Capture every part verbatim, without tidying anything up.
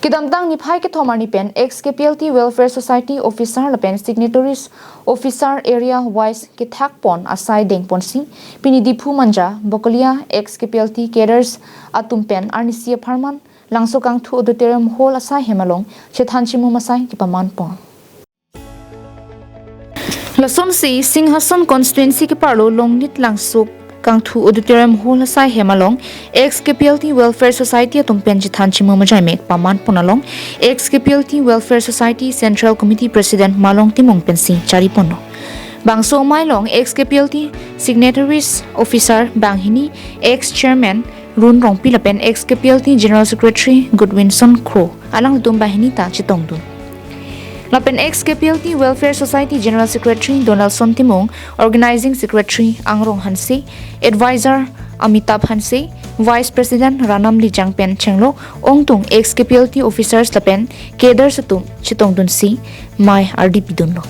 Kedamtang niphai kethom arni pen ex K P L T Welfare Society officer lapen signatories officer area wise kethak pon asai deng ponsi pini Diphu Manja Bokolia ex K P L T cadres atum pen arnisi apharman Langso Kangthu Auditorium Hall asai hem along chethan chimum asai kepaman pon. Lasonsi Singhason constituency keparlo Longnit Langso Kangthu Auditorium Hall asai hem along ex K P L T Welfare Society atum pen chethan chimum ajaimek paman pon along ex K P L T Welfare Society Central Committee President Malong Timung pensi chari ponlo. Bangso amei along ex K P L T signatories officer banghini, ex chairman Run Rongpi lapen ex K P L T General Secretary Goodwinson Kro alangtum banghini ta chetongdun. Lapen ex K P L T Welfare Society General Secretary Donaldson Timung, Organizing Secretary Angrong Hanse, Advisor Amitabh Hanse, Vice President Ranam Lijang pen chenglo ongtung ex K P L T officers lapen cadres atum chetongdunsi mei ardi pidunlo.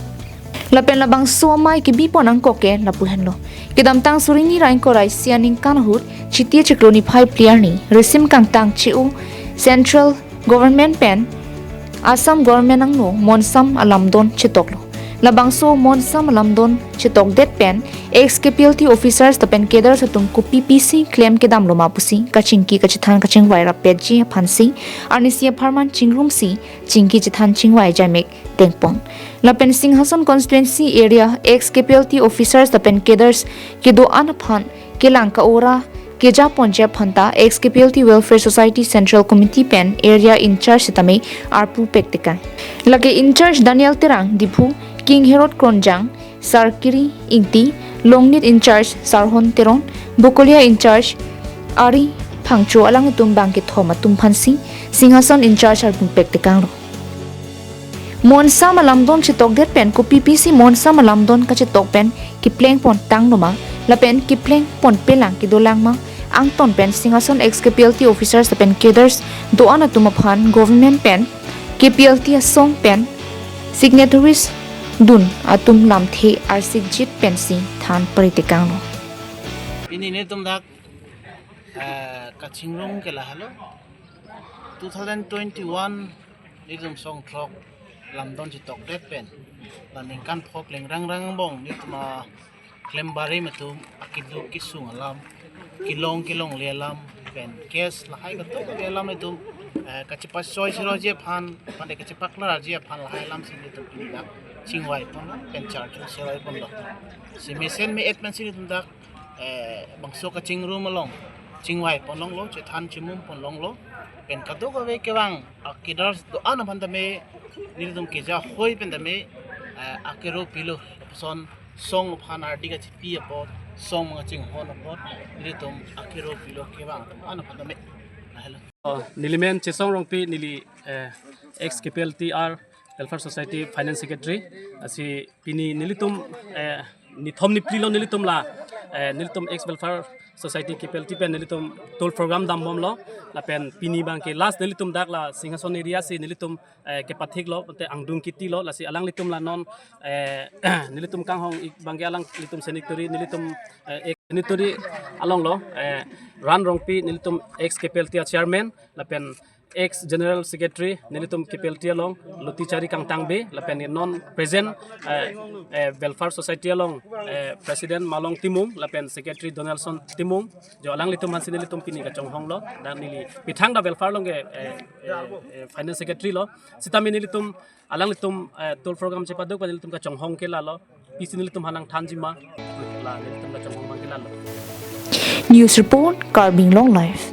Lapen labangso amei kebi pon angkok ke lapu henlo. Kedamtang suri hini ra ingkoi ra isi aningkan ahut Chiti chiklo niphai phli arni risim kangtang che-o Central Government pen Assam Government angno monsam alamdon chetoklo. Labangso monsam alamdon chetokdet pen ex K P L T officers lapen cadres atum kopi pisi klem kedamlo ma pusi kachingki kachethan kachingvai rapetji aphansi arnisi apharman chingrumsi chingki chethan chingvai ajaimek deng pon. Lapen Singhason constituency area ex K P L T officers lapen cadres kedo-an aphan kelang ka-ora keja ponji aphan ta ex K P L T Welfare Society Central Committee pen area in charge sitame arpu pek tekang. Lake in charge Daniel Terang Diphu, King Herod Kronjang, Sarkiri Ingti, Longnit in charge Sarhon Teron, Bokolia in charge Ari Phangcho alangtum bang kethom atum aphansi Singhason in charge arpu pek tekanglo. Monsam alamdon chetokdet pen kopi pisi monsam alamdon kachetok pen kepleng pon tanglo ma lapen kepleng ponpelang kedolang ma angton pen Singhason ex K P L T officers lapen cadres do-an atum aphan government pen K P L T asong pen signatories dun atum lamthe arsikjit pensi than pari tekanglo. Pini netum dak, eh, kachingrum ke lahelo. Two thousand twenty-one netum song throk lamdon chetokdet pen la ningkan pho pleng rangrang angbong netum aklem barim atum akeduk kesung alam, kelong kelongle alam pen case lahai kadokave alam netum, eh, kachepachoi cheroji aphan, pande kachepaklarji aphan lahai alamsi netum pini dak chingvai ponlo pen charjun cheroi ponlo. Si mesen me-et pensi netum dak, eh, bangso kachingrum along chingvai ponlonglo, chethan chimum ponlonglo. Pen kadokave kevang a-cadres do-an aphan tame nelitum keja hoi pen tame, eh, akero pilo, lapuson song aphan ardi kachipi apot, song mangchinghon apot nelitum akero pilo kevang atum an aphan tame. Lahelo. Oh, neli men Chesong Rongpi, neli, eh, ex K P L T R Welfare Society Finance Secretary. Lasi pini nelitum, eh, nithom niphli lo nelitum la, eh, nelitum ex Welfare Society K P L T pen nelitum tour program dambomlo. Lapen pini bangke last nelitum dak la Singhason area si nelitum, eh, kepathiklo, te angdung kitilo, lasi alanglitum la non, eh, nelitum kanghong ik bangke alanglitum signatory, nelitum, eh, ek signatory alonglo, eh, Ran Rongpi, nelitum ex K P L T a chairman, lapen ex General Secretary nelitum K P L T along Loti Chari Kangtangbe, lapen non present, eh, eh, Welfare Society along, eh, President Malong Timung, lapen Secretary Donaldson Timung, jo alanglitum aphansi nelitum pini kachonghonglo, dan neli pithang da welfare along ke, eh, eh, eh, Finance Secretary lo, sitame nelitum alanglitum, eh, tour program chepaduk pen nelitum kachonghong ke lalo, pisi nelitum aphan nangthanji ma, la nelitum kachonghong abang ke lalo. News report, Karbi Anglong Live.